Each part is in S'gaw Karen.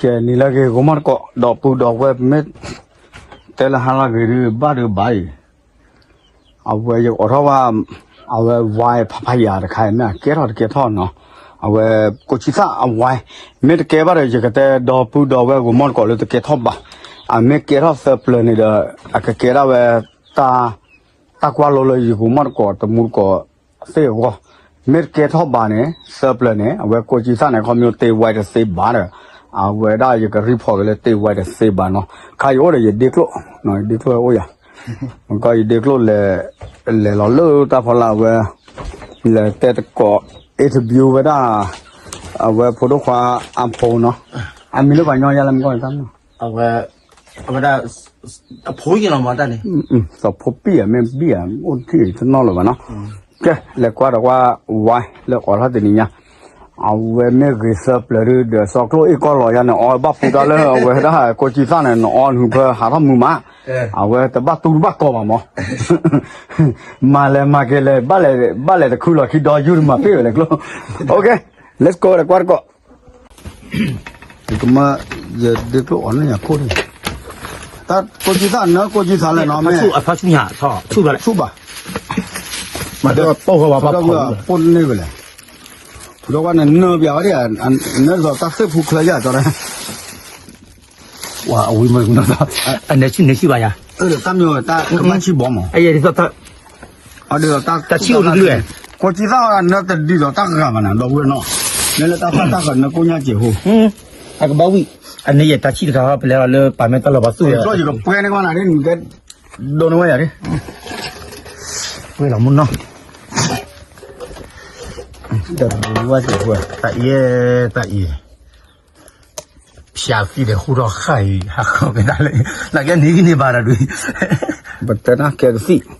ကဲ နံၤလၢအဂ့ၤ ဂီၤမီၢ်တကိး ဒီပုၢ်ဒီဝဲၢ် ပမ့ၢ်တဲလၢဟါလၢအဂ့ၤဒုး ဘၣ်ဒုးဘၣ်အံၤ အဝဲယအိးထီၣ်ဘၣ် အဝဲ wine ဖးဖးယၤတခါအံၤ မ့ၢ်အကဲထီၣ်တကဲထီၣ်နီၤ, အဝဲ ကိးကံသၣ်အ wine မ့ၢ်တကဲဘၣ်ဒီး ယကတဲဒီပုၢ်ဒီဝဲၢ် ဂီၤမီၢ်တကိးလၢတကဲထီၣ်ဘၣ်, အမ့ၢ်ကဲထီၣ်သၢပျၢၤန့ၣ်ဒီး အကကဲဒၣ်ဝဲ တၢ် တၢ်ကွၢ်လိလၢယဂီၤမီၢ်တကိး တမူတကိး သ့ၣ်အဂီၢ်, မ့ၢ်တကဲထီၣ်ဘၣ်န့ၣ် သၢပျၢၤန့ၣ် အဝဲကိးကံသၣ်န့ၣ် ခီဖျိတ့ wine တသ့ဘၣ်ဒီး အဝဲဒၣ်ယက report က့ၤလၢတ့ wine တသ့ဘၣ်နီၤ, ခါယအိၣ်ဒီးယဒ့ကျိၣ်, ယဒ့ကျိၣ်အိၣ်ယၤ, မ့ၢ်ကီးယဒ့ကျိၣ်လဲၤ လဲၤလီၤလၢတၢ်ဖီလာ်ဝဲ လဲၤတဲတကိး interview ဝဲဒၣ် အဝဲဖိဒိၣ်ခွါအဖိနီၤ, အမံၤလၢပှၤညီယါလၢမ့ၢ်ကီးတၢ်မနီၤ အဝဲဒၣ် အဖိယံၤလီၤမတၢ်န့ၣ်, စီၤဖိပံၣ်ဧါ မ့ၢ်ဘံၣ်ဧါ အိၣ်တထံၣ်တနီၤလၢၤဘၣ်နီၤ, ကဲ လဲၤကွၢ်ဒီးကွၢ် wine လၢအီးထီၣ်တနံၤညါ, အဝဲမ့ၢ်ဂ့ၤသၢပျၢၤဒုး ဒီးစီၤကျိၣ်အ့ၣ်ကီၢ်လီၤယါန့ၣ် အီဘၣ်ပူၤတၢ်လၢအဝဲဒၣ်ကိးကံသၣ်န့ၣ် နအီနုၤဖၢဟးထီၣ်မုာ်မး, အဝဲတဘၣ်တူတဘၣ်ကီဘၣ်မး, မၤလဲၤမၤက့ၤလဲၤ ဘၣ်လဲၤတခုလီၤခံဒီးယူၢ်တမၤပ့ၢ်ဝဲလဲၤကျိ, OK, let's go လဲၤကွၢ်တကိး ယကမၤ ယဒ့ကျိၣ်အီၤန့ၣ်ယၤခိၣ်န့ၣ်, တၢ်ကိးကံသၣ်နၢ ကိးကံသၣ်လဲၣ်နီၤ မ့ၢ် ဆူၣ်ဘၣ်, မၤတပိၢ်ဃီဘၣ် ပိၢ်န့ၢ်ဝဲလဲၣ်, ဖုဒီးကွၢ်န့ၣ် နၢပျးဝဲဒၣ်, နၢဒီးတၢ်သ့ၣ်ဖူချၢယၤကီး, ဝၤအဝံၤမ့ၢ် အနဲဆံၣ်န့ၣ်ဆံၣ်ဘၣ်ယၤ, တၢ်မ့ၢ်တၢ်ကဘၣ်ဆံၣ်ဘီမး, အဒ်သိး တၢ်ဆံၣ်အိၣ်တကလုာ်, ကိးကံသၣ်နၢတဒ်သိးတၢ်ဂၤဘၣ်နၤ ဒီပုၢ်ဝဲၢ်နီၤ, မ့ၢ်လၢတၢ်သၣ်တၢ်ဃၢၤနၢကိၣ်ညါစဲးဖိ, အကဘၣ်ဝံၣ်, အန့ၣ်ယတၢ်ဆံၣ်တခါပလဲၤလီၤလၢပာ်မ့ၢ်တၢ်လီၤဘီသူၣ်, ယကပှဲၤန့ၢ်ကွၢ်နၤဒ်နကဲ, ဒိးန့ၢ်ဝဲယၤဒ်, ပှဲၤလီၤမူနီၤ, တၢ်အံၤ, တၢ်အံၤ ဖျါသံဒီးဟူထီၣ်ဃၣ်အံၤ ဟးဃီကဒါလၢ, နာ်က့န့ၣ်ကန့ၢ်ဘၣ်ဒီးဒုး, ပတဲနၢ်ကဲကသံၣ်,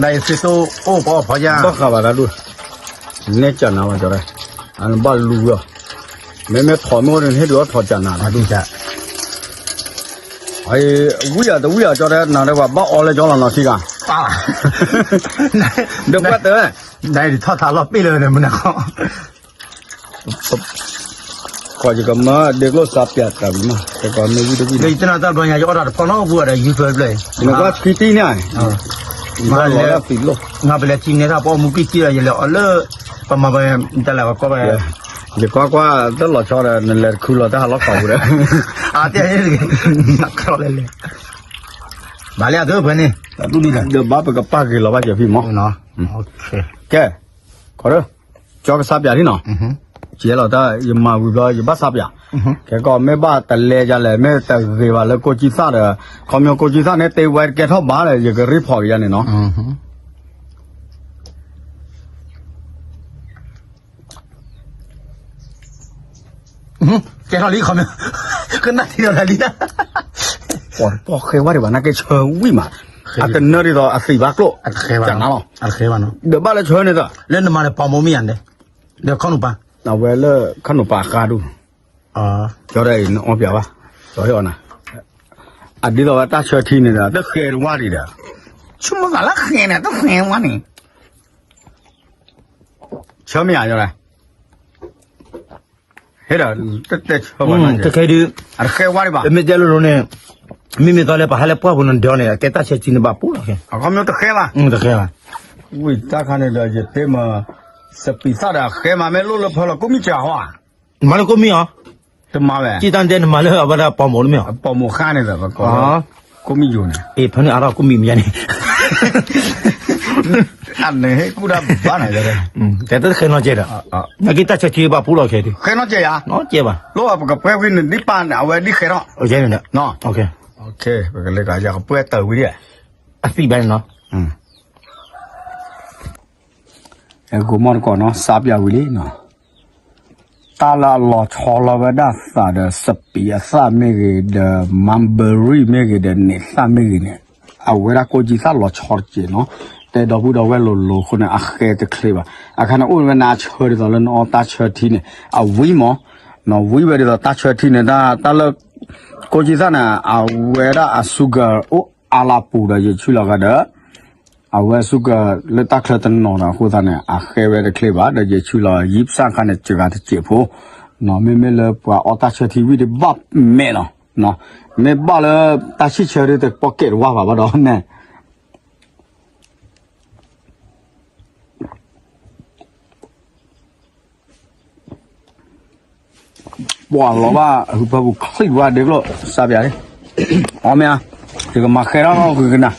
နသ့ၣ်တိအိၣ်ပအီၣ်ဖီယါ, ဘၣ်ဃးဘၣ်တၢ်ဒုး, နဲကနၤဝဲကီး, အဘၣ်လူၤဝဲ, မ့မ့ၢ်ထိးမ့ၢ်အိၣ်န့ၣ် ဟ့ၣ်ဒုးအီၣ်ထိးကနၤ, ဝံၣ်ယၤတဝံၣ်ယၤကီးတဲနၤတဲပှၤဘၣ်အီလၢကီးလီၤနီၤထံဂၤ, ဒီးကွၢ်တၢ်, နထီၣ်ထးလီၤပ့ၢ်လၢဝဲန့ၣ်မနၤဃီ ကီးယကမၤဒ့ကျိၣ်စးပၠးတၢ်ဝံၤမး တကီးမ့ၢ်ဝံၣ်တဝံၣ်, ယတနၤတၢ်ဘျီညါ ယအီၣ်တၢ်တဖီနီၣ်ပူၤဒီး ယူၤဖၢတဖျၢၣ်အံၤ, နကွၢ်ခံတံၢ်န့ၣ်, မၤလီၤလၢသံးလိၣ်, ငါပလဲၤထံန့ၢ်တၢ်ပအီၣ်မူကံၢ်ကံၢ်ဒီး ယလဲၤအီၤလၢ ပမၤပတၢ်လဲၤကီၢ်ဘၣ်, ယကွၢ်ကွၢ်တၢ်လီၤဆီဒီး နလဲၤတခုလီၤတၢ်ဟးလီၢ်ခီပူၤဒီး, အတဲ, နခီလဲၤလဲၤ, ဘၣ်လၢအသၢဖဲန့ၣ်, ဒီးဘၣ်ပကပာ်က့ၤလီၤဘၣ်က့ၤဖံမီၢ်, ကဲ, ကီး ကၠီကစးပၠးဒ်နီၤ, ကဲလီၤတၢ် ယမၤဝံၤဘျီ ယဘၣ်စးပၠး, ကဲကီး မ့ၢ်ဘၣ်တလဲယၤလဲၣ် မ့ၢ်တဂ့ၤဘၣ်လၢကိးကံသၣ်ဒီး, ခီဖျိကိးကံသၣ်န့ၣ် တ့ဝဲတကဲထီၣ်ဘၣ်ဒီး ယက report က့ၤယၤန့ၣ်နီၤ, ကဲထီၣ်လံခီမ့ၢ်, ကနၣ်ထံဒီးလၢလံတၢ်, ပှၤတပီၢ်ဃဲဝါဒံးဘၣ် နာ်က့ဆၢဝံၣ်မး, အတနၢဒ်သိးအသံးဘၣ်ကျိၣ်, ကနၤလီၤ, ဒီးဘၣ်လၢဆၢန့ၣ်သၢ, လၢနမၤဒီးပှၤမိၢ်မ့ၢ်ယၤန့ၣ်, ဒီးခီနူာ်ပၢ်, အဝဲလၢခီနူာ်ပၢ်အဃါဒူၣ်, ကၠီဒၣ်အံၤ နအီပၠးဘၣ်, ကၠီဟ့ၣ်အီၤနၤ, အဒ်သိးဝဲတၢ်ဆၢထံန့ၣ်ဒီး တဃဲဝါဒံးဒီး, ဆိကမိၣ်သးလၢဃဲန့ၣ် တဃဲဝါန့ၣ် ဆၢမ့ၢ်ဧါ, ဟဲဒီး တတဲဆၢဘၣ်နီၤ, တခဲဒုး အတဃဲဝါဒံးဘၣ်, ပမ့ၢ်တဲလိၤလိၤန့ၣ်, မ့မ့ၢ်သီလၢပဟဲလၢပှၢ်ပူၤန့ၣ်ဒီးန့ၣ် အကဲတၢ်ဆၢထံန့ၣ်ဘၣ်ပူၤလီၤ, အခီပညီတဃဲဘၣ်, တဃဲဘၣ်, ဝံၤတၢ်ခါန့ၣ်ဒီး ယတဲမး စပံးသၣ်ဒီးအဃဲမး မ့ၢ်လိၣ်လၢဖၢလီၤ ကိးမံၣ်စၢၤဟီဧါ, မၤလၢကိးမံၣ်အီၤ, တမၤဝဲ, ကံတၢ်တဲနမၤလၢအဝဲဒၣ်ပိာ်မိၣ်တမ့ၢ်အီၤ, ပိာ်မိၣ်ဃါန့ၣ်ဒီး ပကိး ကိးမံၣ်ယိၤန့ၣ်, အ့ ဖဲန့ၣ်အါထီၣ်ကိးမံၣ်မယါန့ၣ်, အန့ၣ်ဟဲကူၣ်တၢ်ဘၣ်န့ၣ်, ကဲတဃဲနီၢ်ကဲဒီး, နက့တၢ်ဆၢထံဘၣ်ပူၤလီၤခဲဒုး, ဃဲနီၢ်ကဲယါ, နီၢ်ကဲဘၣ်, လိၣ်ဘၣ်ပကပှဲၤဝံၤန့ၣ် ဒ်ပၢ်န့ၣ် အဝဲဒ်ဃဲထီၣ်, ပကလဲၤကယၤကပှဲၤတၢ်ဝံၤဒ်, အသံၣ်ဘၣ်န့ၣ်နီၤ အဲ ကိးမီၢ်တကိးနီၤ စးပၠးဝံၤလံနီၤ, တၢ်လၢအလီၤဆီလီၤဝဲဒၣ်သးဒီး စပံးအသၣ်မ့ၢ်ဂ့ၤ ဒီး mulberry မ့ၢ်ဂ့ၤ ဒီး န့ၣ်သၣ်မ့ၢ်ဂ့ၤန့ၣ်, အဝဲဒၣ်ကိးကံသၣ်လီၤဆီတက့ၢ်နီၤ, တဲဒီပုၢ်ဒီဝဲၢ်လိၤလိၤအဃိန့ၣ် အဃဲတချ့ဘၣ်, အခါန့ၣ်အိၣ်ဝဲနၤဆၢဒ်သိးလၢနအီတၢ်ဆၢထံန့ၣ် အဝံၤမး, နီၤဝံၤဝဲဒ်သိးတၢ်ဆၢထံန့ၣ် တၢ် တၢ်လၢ ကိးကံသၣ်န့ၣ် အဝဲဒၣ်အ sugar အိၣ်အါလၢပူၤဒီး ယဆူၣ်လီၤဂၤဒီး အဝဲ sugar လၢတၢ်ချၢတနီၤဒီးအဃိသတးန့ၣ် အဃဲဝဲတချ့ဘၣ် ဒီးယဆူၣ်လီၤယံပစၢ်ခါန့ၣ် စှၤဂၤတစဲးဖိ, မ့မ့ၢ်လၢပှၤအီၣ်တၢ်ဆၢထံဝံၤဒီးဘၣ်မဲာ်လီၤ. မ့ၢ်ဘၣ်လၢတၢ်ဆံၣ်ဆၢဒီးတပီၢ်ကဲတဝါဘၣ်ဘၣ်ဒီးန့ၣ် ပှၤလီၤဘၣ် အဟုဖၢပူၤချံၣ်ဝါဒ့ကျိၣ် စးပၠးလံ အီၣ်မ့ၢ်ဧါ, ယကမၤဃဲထီၣ်ဂုာ်ကနၤ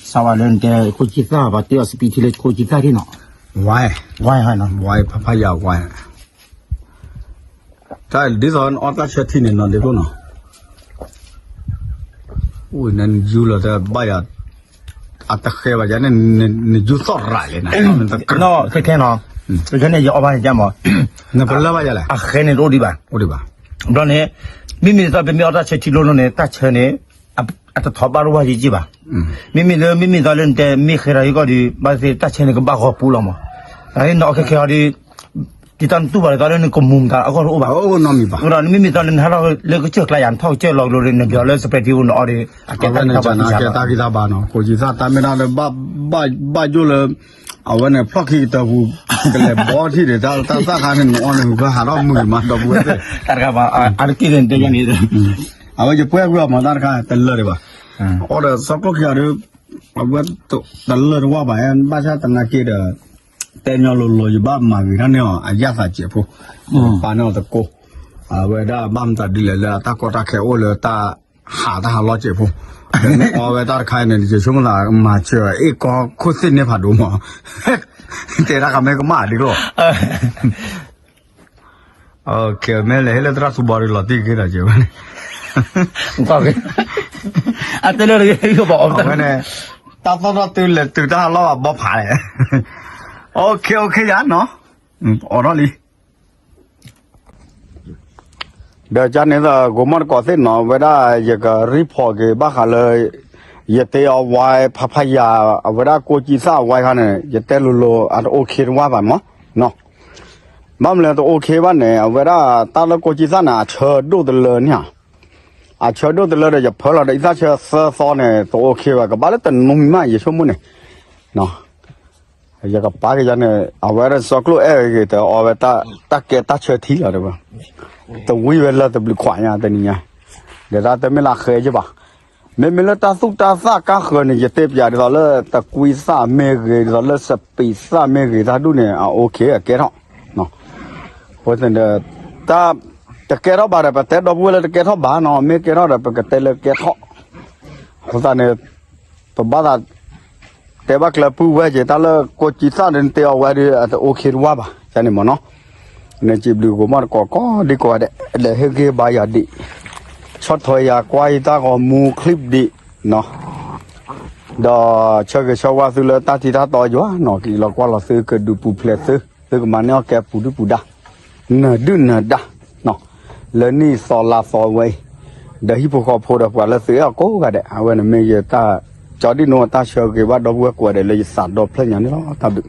စးဝါလၢနတဲ ကိၣ်ကံသၣ် ပှၤတ့အီၤစပံးထံလၢကိၣ်ကံသၣ်ထံနီၤ, ဝါ, ဝါ, ဝါဖးဖးယၤဝါ, တၢ်ဒ်သိးနအီၣ်တၢ်ဆၢထံန့ၣ်နီၤ ဒ့ကျိၣ်နီၤ, အိၣ်နယူလီၤတဘၣ်ယၤ, အတဃဲဘၣ်ယၤန့ၣ် နယူသီၣ်ရၤလဲၣ်န, ခဲခဲနီၤ, ခဲခဲန့ၣ် ယအီၣ်ဘၣ်န့ၣ်ကမး, နပလၢဘၣ်ယၤလဲၣ်, အဃဲန့ၣ်တအိၣ်ဒံးဘၣ်, အိၣ်ဒံးဘၣ်, ဘျီန့ၣ် မ့မ့ၢ်ဒ်သိးပမ့ၢ်အီၣ်တၢ်ဆၢထံလိၤလိၤန့ၣ် တၢ်ဆၢန့ၣ် အတထီၣ်ဘၣ်တဝါယံာ်က့ဘၣ်, မ့မ့ၢ်လၢ မ့မ့ၢ်ဒ်သိးလၢနတဲမ့ၢ်ဃဲထီၣ်ဟံၣ်ကီၢ်ဒီး ဘၣ်သ့ၣ်တၢ်ဆၢန့ၣ်ကဘၣ်ဂီၤပူၤလီၤမး, ဒီးဟံၣ်နီၤအီၣ်ခဲခဲအီၤဒီး ဒ်သိးနတူၢ်ဘၣ်ဒ်သိးလၢနကမူၤမတၤအဂီၢ်တအိၣ်ဘၣ်, ဒီးနမ့မ့ၢ်ဒ်သိးလၢနဟးထီၣ်လၢကစၢၢ်ကျါယၤ နထီၣ်ကစၢၢ်လီၤကလိၤဒီး နဒၢးလၢစပဲးထံအိၣ်နအီၣ်ဒီး အကဲတၢ်ဂံၢ်တၢ်ဘါ ကဲတၢ်ဂံၢ်တၢ်ဘါနီၤ ကိၣ်ကံသၣ်တၢ်မ့ၢ်တၢ်လၢ ဘၣ်ယိၣ်လၢ အဝဲန့ၣ်ဖျီၣ်ခံကတၢၢ်ပူၤ ကလဲၤဘီထံၣ်ဒီး တၢ်သၣ်ခါန့ၣ် နအီၣ်န့ၣ် ဟူးဖၢဟးထီၣ်မုာ်မး ဒီပုၢ်ဝဲၢ်သ့ၣ် တၢ်တခါဘၣ် အါတက့ၢ်န့ၣ်တဲယၤန့ၣ် အဝဲယပှဲၤကွံာ်အီၤမး တၢ်တခါ တလၢာ်ဒံးဘၣ်, အီၣ်ဒီးစီကျိၣ်ခံဂၤဒီး အဝဲတလၢာ်တဝါဘၣ် ဘၣ်ဆၣ်သနာ်က့ဒီး တဲညီလိၤလိၤ ယဘၣ်မၤဂ့ၤထီၣ်န့ၢ်အီၤ အယၣ်သးစဲးဖိ, ပာ်န့ၢ်အီၤသကိး, အဝဲဒၣ်ဘၣ်မတၤဒ်လဲၣ်လၢအတၢ်ကီတၢ်ခဲအိၣ်လၢတၢ် ဟးတၢ်ဟးလီၤစဲးဖိ, အီၣ်ဝဲတၢ်တခါအံၤန့ၣ် ယဆိကမိၣ်သးမၤစၢၤအ့ၣ်ကီခိၣ်သ့ၣ်န့ၣ်ဖးဒိၣ်မး, တဲတၢ်ခါမ့ၢ်ကမၣ်ဒ်ကျိၣ် မ့ၢ်လဲၤဟ့ၣ်လၢသရၣ်သူဘီဒီး လီၤတံၢ်က့ၤဒီးက့ၤဝဲန့ၣ်, အတဲလၢတဂ့ၤဘၣ်အီၤဝဲန့ၣ်, တၢ်သီၣ်ထီၣ်တုၤလဲၤတုၤတၢ်ဟးလီၢ်ဘၣ်ဘီဖးလဲၣ်, အိၣ်ခ့အိၣ်ခ့ယၤနီၤ, အိးထီၣ်လံ ဒီးကန့ၣ်သကိးမီၢ်တကိးသ့ၣ်နီၤ အဝဲဒၣ်ယက report က့ၤဘၣ်ဃးလၢ ယတဲအီၤဝါဖးဖးယၤ အဝဲဒၣ်ကိၣ်ကံသၣ်ဝါခါန့ၣ် ယတဲလိၤလိၤ အတ OK တဝါဘၣ်မး, ဘၣ်မနုၤလဲၣ်တ OK ဘၣ်န့ၣ် အဝဲဒၣ်တၢ်လၢကိၣ်ကံသၣ်န့ၣ် အဆၢဒိၣ်တလၢန့ၣ်ဧါ, အဆၢဒိၣ်တလၢဒီး ယဖၢလီၤဒီးအံသၣ်ဆၢသၢသီန့ၣ် တ OK ဘၣ် ကဘၣ်လၢတနွံမး ယဆိကမိၣ်န့ၣ် ယကပာ်က့ၤယၤန့ၣ် အဝဲဒၣ်စီကျိၣ်အဲၣ်ဂ့ၤ တအီဝဲတၢ်ကဲတၢ်ဆၢထံလီၤတဲဝဲ, တဝံဝဲလၢတဘျုးခွးညါတနံၤညါ, ဒီးတၢ်တမ့ၢ်လၢအဃဲက့ဘၣ်, မ့မ့ၢ်လၢတၢ်သူၣ်တၢ်သၣ်ကါဃၢၤန့ၣ် ယတဲပျးဒ်သိးလၢတကွံသၣ်မ့ၢ်ဂ့ၤ ဒ်သိးလၢစပံးသၣ်မ့ၢ်ဂ့ၤ တၢ်ဒူၣ်န့ၣ် အ OK အကဲထီၣ်, အဃိသတးဒီး တၢ်တကဲထီၣ်ဘၣ်ဒီး ပတဲဒီပုၢ်ဝဲၢ်လၢတကဲထီၣ်ဘၣ်နီၤ မ့ၢ်ကဲထီၣ်ဒီး ပကတဲလၢကဲထီၣ်, အဃိသတးန့ၣ် ပဘၣ်သး တဲဘၣ်ကျဲပုၢ်ဝဲၢ်က့ၤ တၢ်လၢကိၣ်ကံသၣ်ဒီး နတဲအီၤဝဲဒီး အတ OK တဝါဘၣ် ယန့ၣ်မ့ၢ်နီၤ, နစံးဘျုးကိးမီၢ်တကိးကိးဒံကိးဂၤဒဲး လဲၤဟ့ၣ်ဂံၢ်ဘါယၤဒံး, ဆီၣ်ထွဲယၤကွၢ်ယတၢ်ဂီၤမူ clip ဒံးနီၤ, ဒီးဆၢဂ့ၤဆၢဝါသုလၢတၢ်ထံတၢ်တီယွၤနီၤ ကလီၤကွၢ်လီၤသု ကဒုးပူၤဖျဲးသု သုကမၤန့ၢ်အီၣ်ကဲပူၤဒုၣ်ပူၤဒါ နၢၤဒုၣ်နၢၤဒါ လၢနံၣ်သီလါသီဝဲအံၤ, ဒီးဟံၣ်ဖိဃီဖိဒီးပှၤလၢသုအဲၣ်အီၤကိးဂၤဒဲး အဝဲန့ၣ်မ့ၢ်ယတၢ်ကၠီဒံၣ်နိ တၢ်ဆၢဂ့ၤဘၣ်ဒီပုၢ်ဝဲၢ်ကိးဂၤဒဲးလၢယသးဒီဖျၢၣ်ညါန့ၣ်လီၤ. တၢ်ဘျုး